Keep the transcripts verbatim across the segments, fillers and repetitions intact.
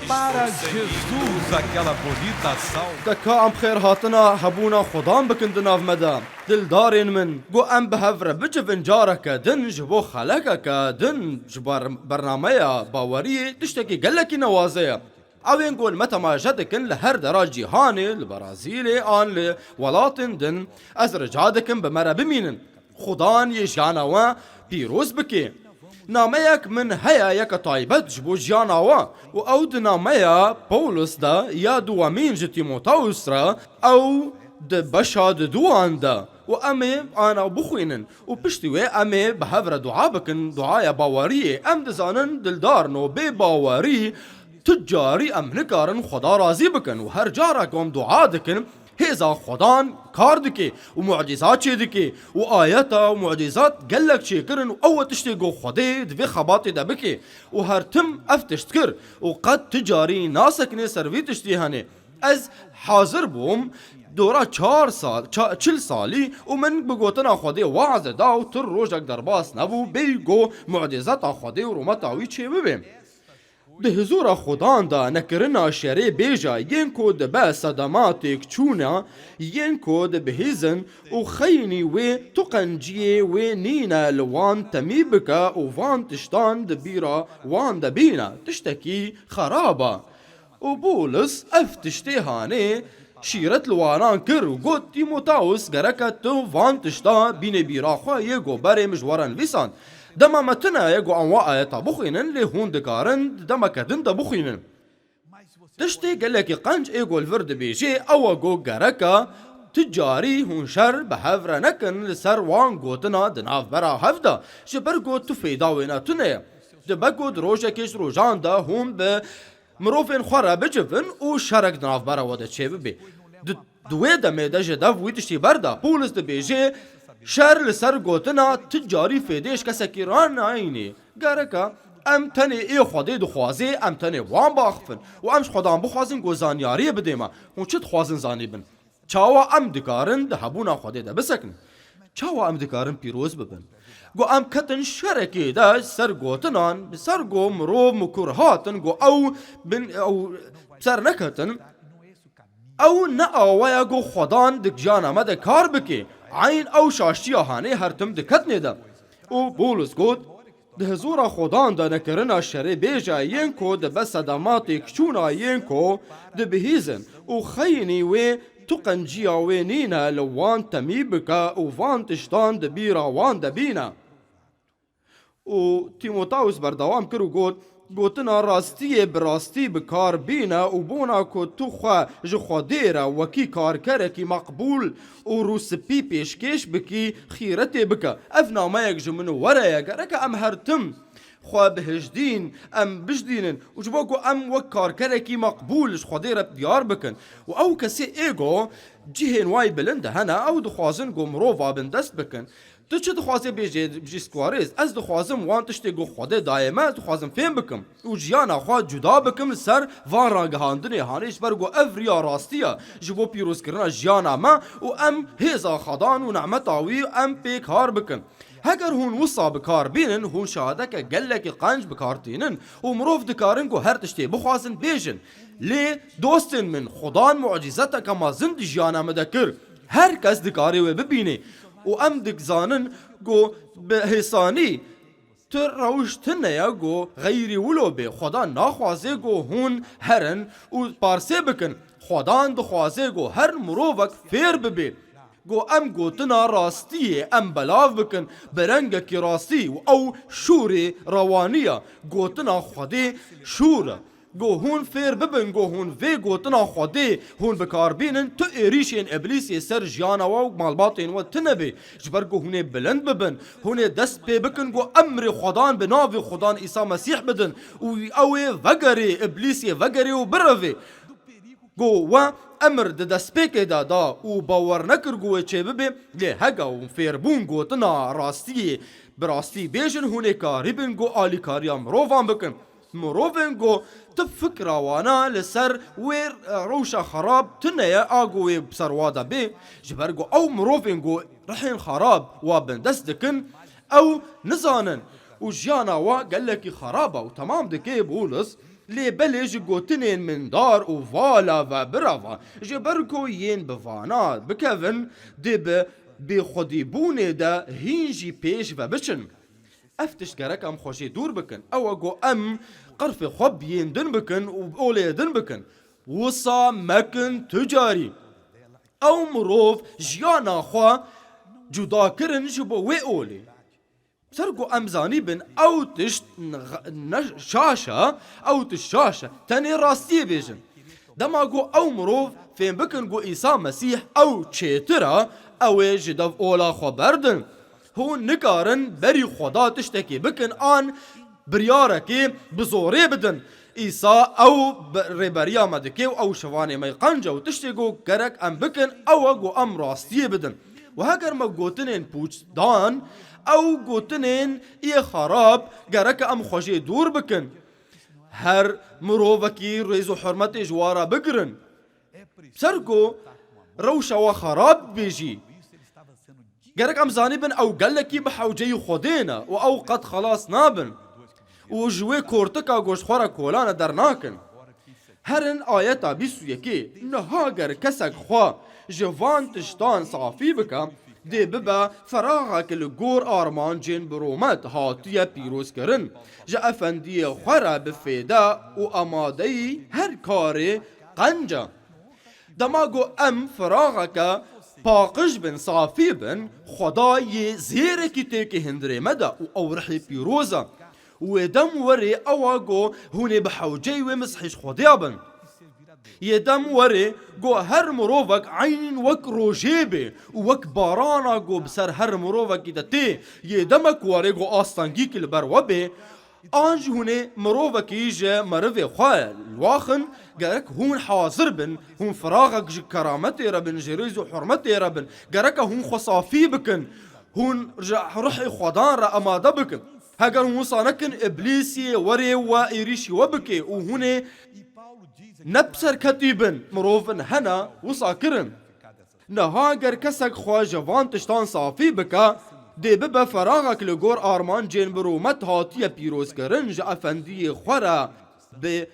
Para Jesus, aquela bonita salva. Deka em xêr hatina hebûna Xudan bikin di nav me de. Dildarên min, got em bi hev re bicivin careke din ji bo xelekeke din ji ber-, bernameya baweriyê tiştekî gelekî newaze ye. Ew ên got me temaşe dikin li her dera cîhanê, li Brazîlê an li welatên din, ez rica dikim bi me re bimînin. Xudan yê jiyana we pîroz bike. Nameyek min heye yeke taybet ji bo jiyana we û ew di nameya Pawlus de ya duwemîn ji Tîmotawus re ew di beşa diduwan de û em ê ana bixwînin û piştî wê em ê bi hev re dua bikin, duaya baweriyê. Em dizanin dildarno bê bawerî tu carî em nikarin Xweda razî bikin û her cara ku em dua dikin, hêza Xwedan kar dike û mucîza çê dike û ayeta û mucîzat gelek çêkirin û ew e tiştê ku Xwedê di vê xebatê de bike û her tim ev tişt kir û qet tu carî nasekine ser vî tiştî henê. Ez hazir bûm dora çar sal, ça-, çil salî û min bi gotina Xwedê waz da û tu rojek derbas nebû bêyî ku mucîzeta Xwedê û rûmeta wî çê bibe. Di hizûra Xudan de nekirina şerê bêja yên ku dibe sedema têkçûna, yên ku dibihîzin û xeynî wê tu qenciyê wê nîne li wan temî bike û van tiştan di bîra wan de bîne, tiştekî xerab e. Û Bûlis ev tiştê hanê şîret li wanan kir û got, Tîmotawus, gereke tu van tişta bînê bîra xwe yê ku berê min ji we re nivîsand. Dema me tune ye ku em wa ayeta bixwînin, lê hûn dikarin di demeke din de bixwînin. Tiştê gelekî qenc ê ku li vir dibêjê ew e ku gereke tu carî hûn şer bi hev re nekin li ser wan gotina di navbera hev de, ji ber ku tu fêda wê ne tune ye. Dibe ku di rojekê ji rojan de hûn bi mirovên xwe re bicivin û şerek di navbera we de çêbibe. Di, di wê demê de ji dev wî tiştî berda. Pûlis dibêje, şer li ser gotina tu carî fêdê ji kesekî re nayînê. Gereke em tenê ê Xwedê dixwazê, em tenê wan biaxifin û em ji Xwedan bixwazin ku zanyariyê bidê me. Hûn çi dixwazin zanîbin? Çawa em dikarin di hebûna Xwedê de bisekinin? Çawa em dikarin pîroz bibin? Ku em ketin şerekê de ser gotinan, bi ser ku mirov mikur hatin, ku ew bin, ew ser neketin, ew ne awa ye ku Xwedan di giyana me de kar bike. Eyn ew şaştiya hanê her tim diketinê de. Û Pûlis got, Di hizûra Xudan de nekirina şerê bêja yên ku dibe sedema têkçûna yên ku dibihîzin û xeyinî wê tu qenciya wê nîne li wan temî bike û van tiştan di bîra wan de bîne. Û Tîmotawus berdewam kir û got, Gotina rastiyê bi rastî bi kar bîne û bona ku tu xwe ji Xwedê re wekî karkerekî meqbûl û rûspî pêşkêş bikî, xîretê bike. Ev nameyek ji min û were ye. Gereke em her tim xwe bi hijdîn em bijdînin û ji bo ku em wek karkerekî meqbûl ji Xwedê re diyar bikin. Û ew kesê ê ku cihên wayî bilind hene, ew dixwazin ku mirova bindest bikin. Tu çi dixwazê bêjê, bijî Squares? Ez dixwazim wan tiştê ku Xwedê dayê me, ez dixwazim fêm bikim û jiyana xwe cuda bikim li ser van ragihandinê hanê, ji ber ku ev riya rastî ye ji bo pîrozkirina jiyana me û em hêza Xwedan û nemeta wî em pê kar bikin. Heger hûn wisa bi kar bînin, hûn şahideke gelekî qenc bi kar tînin û mirov dikarin ku her tiştê bixwazin bêjin. Lê dostên min, Xudan mucîzeteke mezin di jiyana me de kir. Her kes dikarê wê bibînê û em dizanin ku bi hêsanî tu rewş tune ye ku xeyrî wilo bê. Xweda naxwaze ku hûn herin û parsê bikin. Xwedan dixwaze ku her mirovek fêr bibe ku em gotina rastiyê em belav bikin bi rengekî rastî û ew şûrê rewanî ye. Gotina Xwedê şûr e. Go hûn fêr bibin, go hûn vê gotina Xwedê hûn bi kar bînin, tu êrîşên Îblîsê ser jiyana we û malbatên we tune bê. Ji ber ku hûn ê bilind bibin, hûn ê dest pê bikin ku emrê Xwedan bi navê Xwedan Îsa Mesîh bidin û ew ê vegerê Îblîsê vegerê û birevê. Go we emir di destpêkê de da û bawer nekir ku wê çêbibe, lê hega hûn fêr bûn gotina rastiyê bi rastî bêjin, hûn ê karî bin ku alîkariya mirovan bikin. Mirovên ku tu fikra wana li ser wê rewşa xerab tune ye, a ku wê bi ser wa de bê, ji ber ku ew mirovên ku rihên xerab wa bindest dikin, ew nizanin û jiyana wa gelekî xerab e û temam dike Bûlis. Lê belê ji gotinên mindar û vala ve bireve, ji ber ku yên bi vana bikevin, dê bi bêxwedîbûnê de hîn jî pêş ve biçin. Ev tişt gerek em xwe jê dûr bikin. Ew e ku em qirfê xwe bi yên din bikin û bi olê din bikin. Wisa mekin tu carî. Ew mirov jiyana xwe cuda kirin ji bo wê olê. Ser ku em zanîbin ew tişt n-, ne şaş e, ew tişt şaş e. Tenê rastiyê bêjin. Dema ku ew mirov fêm bikin ku Îsa Mesîh ew çêtir e, ew ê ji dev ola xwe berdin. Hûn nikarin berî Xweda tiştekê bikin an biryarekê bi zorê bidin. Îsa ew bi-, rêberiya me dike û ew şivanê me qenc e û tiştê ku gerek em bikin, ew e ku em rastiyê bidin. Û heger me gotinên pûç dan, ew gotinên ê xerab gereke em xwe jê dûr bikin. Her mirovekî rêz û hurmetê ji wa re bigirin. Ser ku rewşa we xerab bê jî. Gerek em zanîbin ew gelekî bi hewceyî Xwedê ne û ew qet xelas nabin. Û ji wê kortika ku ji xwe re kolan e dernakin. Herin ayeta bîst û yekê, niha ger kesek xwe ji van tiştan safî bike, dê bibe feraxek li gor armancên bi rûmet hatiye pîrozkirin. Ji efendiyê xwe re bi fêde û amadeyî her karê qenc e. Dema ku em firaxeke paqij bin, safî bin, Xweda yê zêrekî têkê hundirê me de û ew rihê pîroz e. Û wê dem werê ew a ku hûn ê bi hewceyî wê misihî ji Xwedê bin. Yê dem werê ku her mirovek eynîn wek rojê bê û wek barana ku bi ser her mirovekî de tê, yê demek werê ku astengîk li ber we bê, An jî hûn ê mirovekî ji merivê xwe li waxin, gerek hûn hazir bin, hûn firaxek ji kerametê re bin, ji rêz û hurmetê re bin. Gereke hûn xwe safî bikin. Hûn ji ruhê Xwedan re amade bikin. Heger hûn wisa nekin, Îblîsî werê we êrîşî we bike û hûn ê ne bi serketî bin. Mirovin hene wisa kirin. Niha ger kesek xwe ji van tiştan safî bike, dê bibe feraxek li gor armancên bi rûmet hatiye pîrozkirin, ji efendiyê xwe re bi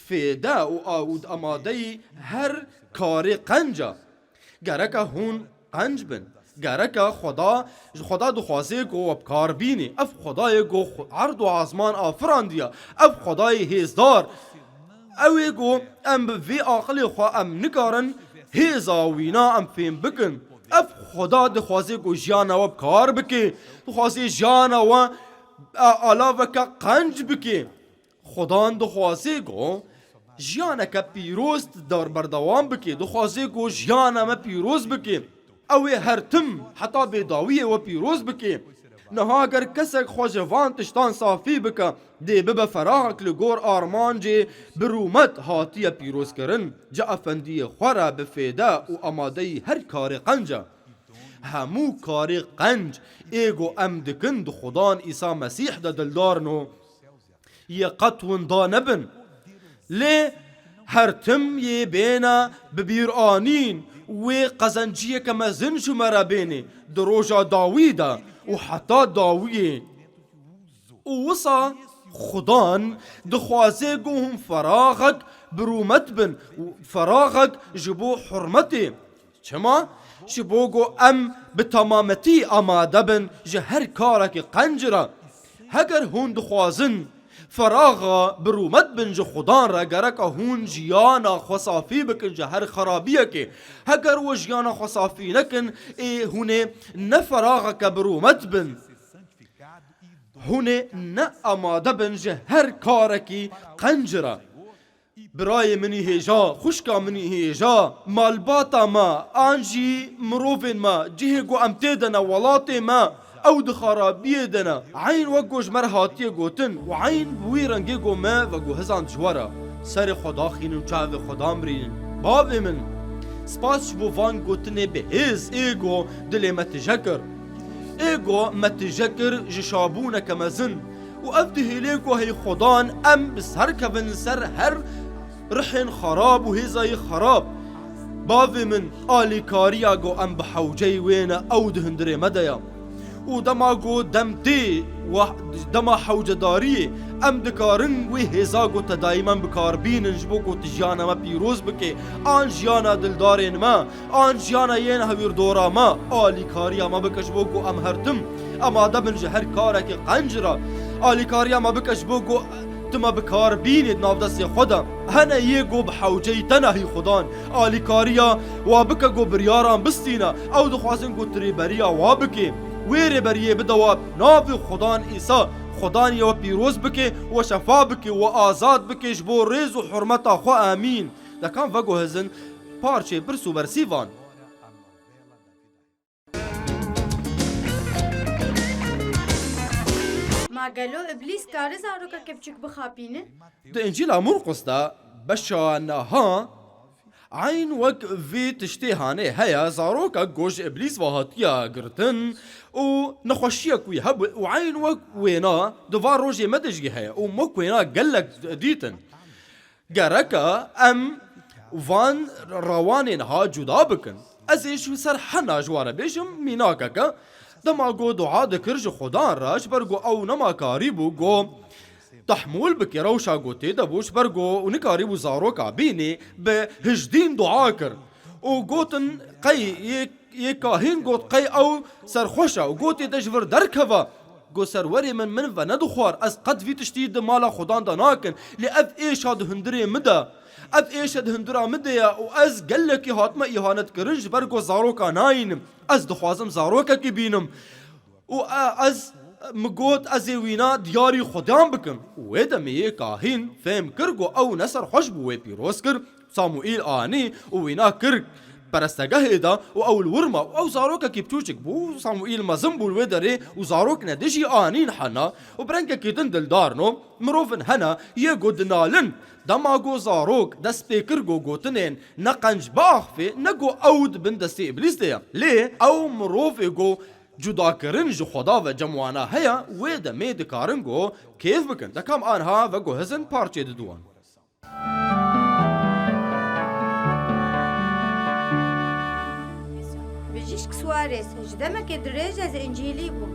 fêde û a-, û amadeyî her karê qenc e. Gereke hûn qenc bin. Gereke Xweda, ji Xweda dixwaze ku we bi kar bînî. Ev Xwedayê ku xwe-, erd û azman afirandiye. Ev Xwedayê hêzdar. Ew ê ku em bi vê aqilê xwe em nikarin hêza wîna em fêm bikin. Ev Xweda dixwaze ku jiyana we bi kar bike. Dixwaze jiyana we, e, alaveke qenc bike. Xwedan dixwaze ku jiyaneke pîroz dar berdewam bike. Dixwaze ku jiyana me pîroz bike. Ew ê her tim heta bêdawiyê we pîroz bike. Niha ger kesek xwe ji van tiştan safî bike, dê bibe feraxek li gor armancê bi rûmet hatiye pîrozkirin, ji efendiyê xwe re bi fêde û amadeyî her karê qenc e. Hemû karê qenc ê ku em dikin di Xudan Îsa Mesîh de dildarin û yê qet winda nebin. Lê her tim yê bêne bibîranîn, wê qezenciyeke mezin ji me re bênê di roja dawî de û heta dawiyê. Û wisa Xudan dixwaze ku hûn feraxek bi rûmet bin û feraxek ji bo hurmetê. Çima? Ji bo ku em bi temametî amade bin ji her karekî qenc re. Heger hûn dixwazin feraxa bi rûmet bin ji Xudan re, gereka hûn jiyana xwe safî bikin ji her xerabiyekê. Heger we jiyana xwe safî nekin, ê hûn ê ne feraxeke bi rûmet bin. Hûn ê ne amade bin ji her karekî qenc re. Birayê min î hêja, xwişka min î hêja, malbata me, an jî mirovên me, cihê ku em tê de ne, welatê me, ew di xarabiyê de ne. Eyn wek ku ji me re hatiye gotin û eyn bi wî rengê ku me veguhizand ji we re. Serê xwe daxînin, çavê xwe damirînin. Bavê min, spas ji bo van gotinê bi hêz ê ku dilê me tije kir. Ê ku me tije kir ji şabûneke mezin. Û ev dihêlê ku hey Xudan em bi ser kevin li ser her rihên xerab û hêzayî xerab. Bavê min, alîkariya ku em bi hewceyî wê ne, ew di hundirê me de ye. Û dema ku dem tê, wa-, dema hewcedariyê, em dikarin wê hêza ku te dayî me bi kar bînin ji bo ku tu jiyana me pîroz bike, an jiyana dildarên me, an jiyana yên hewîrdora me, alîkariya me bike ji bo ku em her tim amade bin ji her karekî qenc re. Alîkariya me bike ji bo ku tu me bi kar bînî di nav destê xwe de. Hene yê ku bi hewceyî tenahî Xudan alîkariya wa bike ku biryaran bistîne. Ew dixwazin ku tu rêberiya wa bikê. Wê rêberiyê bide wa navê Xudan Îsa. Xudan yê we pîroz bike, we şefa bike, we azad bike ji bo rêz û hurmeta xwe. Amîn. De kam veguhezin parçeyê pirs û bersîvan. Ma gelo Îblîs kare zarokeke biçûk bixapîne? Di Încîla Murqus de beşa niha eyn wek vê tiştê hanê heye, zarokek ku ji Îblîs ve hatiye girtin û nexweşiyek wî hebû û eyn wek wêna di van rojê me de jî heye û wek wêna gelek dîtin. Gereke em van rewanên ha cuda bikin. Ez ê ji ser hena ji we re bêjim mînakeke. Dema ku dua dikir ji Xudan re, ji ber ku ew nema karîbû ku tehmûl bike rewşa ku tê de bû, ji ber ku û nikarîbû zaroka bînî, bi hijdîn dua kir. Û gotin, qey yê, yê kahîn got, qey ew serxweş e. Û gotê, de ji vir derkeve. Got, serwerê min, min venedixwar, ez qet vî tiştî di mala Xudan de nakin, lê ev êşa di hundirê min de, ev êşa di hundira min de ye û ez gelekî hatime îhanetkirin, ji ber ku zaroka nayînim. Ez dixwazim zarokekî bînim. Û e-, ez, min got, ez ê wîna diyarî Xudan bikim. Û wê demê yê kahîn fêm kir ku ew ne serxweş bû, wê pîroz kir. Samuîl anî û wîna kir perestegehê de û ew li wir ma û ew zarokekî biçûçik bû. Samuîl mezin bû li wê derê û zarokne dijî anîn hena û bi rengekî din dildarno. Mirovin hene yê ku dinalin. Dema ku zarok dest pê kir ku gotinên ne qenc biaxifê, ne ku ew di bin destê Îblîs de ye. Lê ew mirovê ku cudakirin ji Xweda ve cem wana heye, wê demê dikarin ku kêf bikin. De kam anha veguhezin parçeyê diduwan. Bijîşk Suarez, ji demekê dirêj ez Încîlî bûm.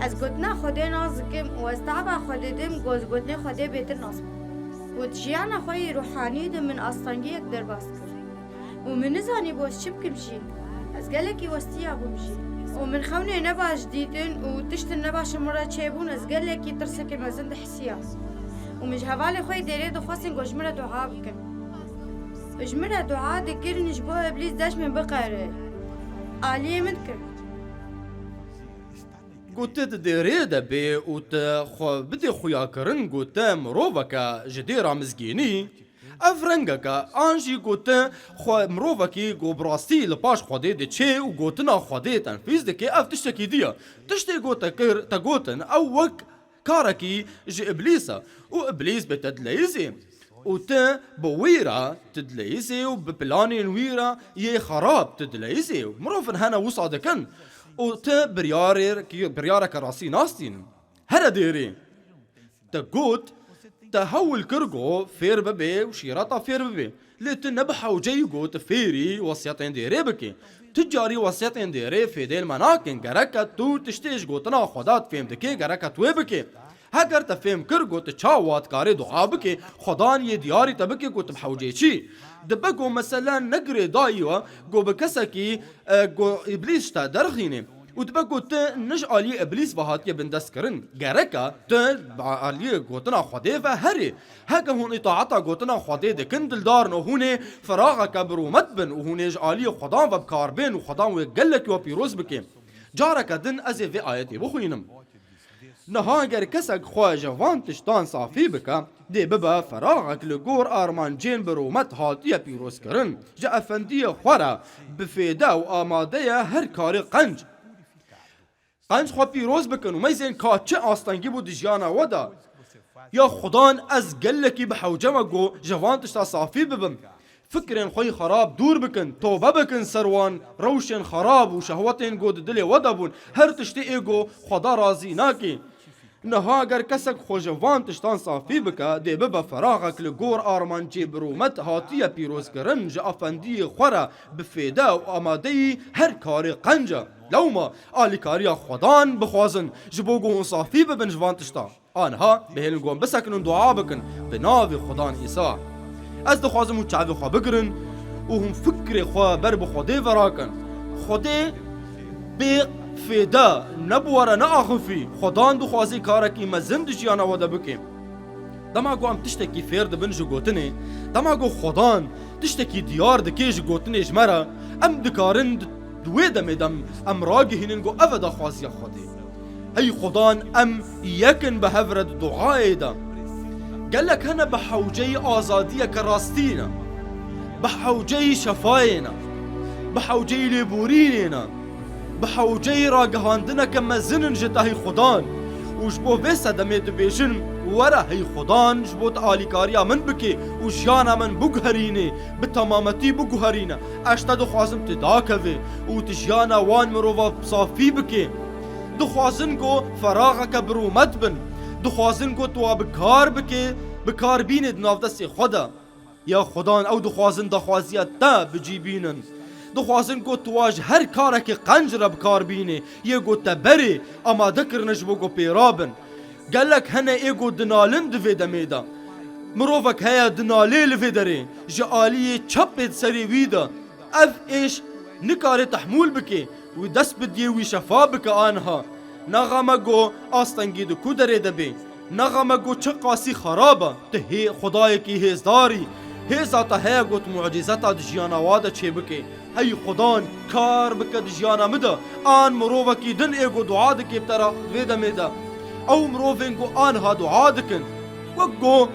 Ez gotina Xwedê nas dikim û ez taba Xwedê dim ku ez gotinê Xwedê bêtir nas bûm. Û di jiyana xwe yê ruhanî de min astengiyek derbas kir. Û min nizanîbû ez çi bikim jî. Ez gelekî westiya bûm jî. Û min xewnê nebaş dîtin û tiştin nebaş min re çêbûn, ez gelekî tirsekê mezin dihisiya. Û min ji hevalê xwe yê dêrê dixwestin ku ji min re dua bikin. Ji min re dua dikirin ji bo Îblîs dest min biqere. Aliyê min dikirin. Ku tu di dêrê de bê û tu xwe bidê xuyakirin ku tu miroveke ji dêra mizgînî, ev rengeke an jî ku tu xwe mirovekî ku bi rastî li paş Xwedê diçê û gotina Xwedê tenfîz dike, ev tiştekî dî ye. Tiştê ku te kir, te gotin, ew wek karekî ji Îblîs e û Îblîs bê te dileyîzê û tu bi wî re tu dileyîzê û bi planên wî re yê xerab tu dileyîzê û mirovin hene wisa dikin û tu biryarê-, biryareke rastî nastînin. Here dêrê te got, te hewl kir ku fêr bibe û şîreta fêr bibe. Lê tu ne bi hewceyî got fêrî wesiyetên dêrê bike. Tu carî wesiyetên dêrê fêdên me nakin. Gereke tu tiştê ji gotina Xweda fêm dike, gereke tu wê bike. Heger te fêm kir got tu çawa dikarê dua bike, Xwedan yê diyarî te bike got tu bi hewceyî çî. Dibe ku mesele ne girêdayî we ku bi kesekî, e, ku Îblîs te derxînê. Û dibe ku tu ne ji aliyê Îblîs ve hatiye bindestkirin. Gereke tu bi aliyê gotina Xwedê ve herî. Heke hûn îtaeta gotina Xwedê dikin, dildarno hûn ê firaxeke bi rûmet bin û hûn ê ji aliyê Xwedan ve bi kar bên û Xwedan wê gelekî we pîroz bike. Careke din ez ê vê ayetê bixwînim. Niha ger kesek xwe ji van tiştan safî bike, dê bibe firaxek li gor armancên bi rûmet hatiye pîrozkirin, ji efendiyê xwe re bi fêde û amade ye her karê qenc. Qenc xwe pîroz bikin û meyzên ka çi astengî bû di jiyana we de. Ya Xudan, ez gelekî bi hewce me ku ji van tişta safî bibim. Fikrên xwe yî xerab dûr bikin, tobe bikin ser wan rewşên xerab û şehwetên ku di dilê we de bûn. Her tiştê ê ku Xweda razî nake. Niha ger kesek xwe ji van tiştan safî bike, dê bibe feraxek li gor armancê bi rûmet hatiye pîrozkirin, ji afendiyê xwe re bi fêde û amadeyî her karê qenc e. Lewma alîkariya Xwedan bixwazin, ji bo ku hûn safî bibin ji van tiştan. Aniha bihêlin ku hûn bisekinin dua bikin bi navê Xwedan Îsa. Ez dixwazim hûn çavê xwe bigirin û hûn fikrê xwe ber bi Xwedê ve rakin. Xwedê bê fêde ne bi we re neaxifî. Xwedan dixwazî karekî mezin di jiyana we de bike. Dema ku em tiştekî fêr dibin ji gotinê, dema ku Xwedan tiştekî diyar dike ji gotinê ji me re, em dikarin di, di wê demê de em, em ragihînin ku ev e daxwaziya Xwedê. Hey Xwedan, em yek in bi hev re di duayê de. Gelek hene bi hewceyî azadiyeke rastî ne, bi hewceyî şefayê ne, bi hewceyî lêborînê ne, bi hewceyî ragihandineke mezin in ji te hey Xwedan. Û ji bo vê sedemê dibêjin, were hey Xwedan, ji bo tu alîkariya min bikê û jiyana min biguherînê, bi temametî biguherîne. Ez ji te dixwazim tu dakevê û tu jiyana wan mirova safî bikê. Dixwazin ku feraxeke bi rûmet bin. Dixwazin ku tu wa bi kar bikê, bi kar bînê di nav destê xwe de. Ya Xudan, ew dixwazin daxwaziya te bi cî bînin. Dixwazin ku tu wa ji her karekî qenc re bi kar bînê, yê ku te berê amade kirine ji bo ku pêra bin. Gelek hene ê ku dinalin di vê demê de. Mirovek heye dinalê li vê derê, ji aliyê çepê di serê wî de. Ev êş nikare tehmûl bike û dest bi diyê wî şefa bike aniha. Nexeme ku astengî di ku derê de bê. Nexeme ku çi qasî xerab e, tu hê Xwedayekî hêzdar î. Hêza te heye ku tu mucîzeta di jiyana wa de çêbike. Hey Xudan, kar bike di jiyana min de. An mirovekî din ê ku dua dike bi te re vê demê de. Ew mirovên ku aniha dua dikin. Wek ku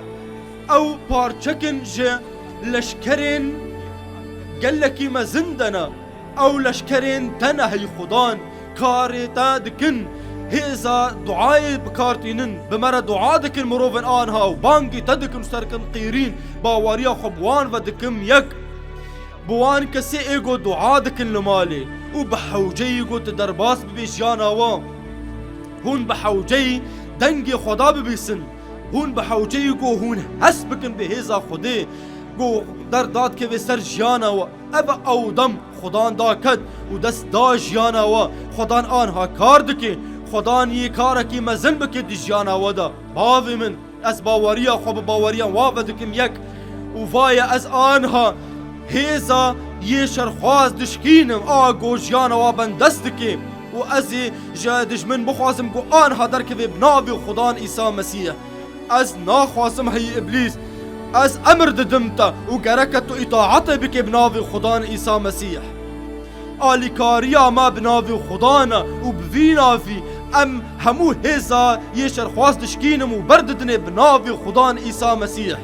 ew parçekin ji leşkerên gelekî mezin de ne. Ew leşkerên te ne hey Xudan. Karê te dikin. Hêza duayê bi kar tînin. Bi me re dua dikin mirovên aniha û bangî te dikin û serkin qîrîn. Baweriya xwe bi wan ve dikim yek. Bi wan kesê ê ku dua dikin li malê û bi hewceyî ku tu derbas bibê jiyana wan. Hûn bi hewceyî dengê Xweda bibîsin. Hûn bi hewceyî ku hûn hes bikin bi hêza Xwedê ku derdadikeve ser jiyana we. Ev e ew dem Xudan daket û dest da jiyana we. Xudan anha kar dike. Xudan yê karekî mezin bike di jiyana we de. Bavê min, ez baweriya xwe bi baweriya wan ve dikim yek. Û vaye ez anha hêza yê şerxwaz dişkînim, a ku jiyana wa bendest dike. Û ez ê ji dijmin bixwazim ku anha derkeve bi navê Xudan Îsa Mesîh. Ez naxwazim hey Îblîs. Ez emir didim te û gereke tu îtaetê bike bi navê Xudan Îsa Mesîh. Alîkariya me bi navê Xudan e û bi vî navî em hemû hêza yê şerxwaz dişkînim û berdidinê bi navê Xudan Îsa Mesîh.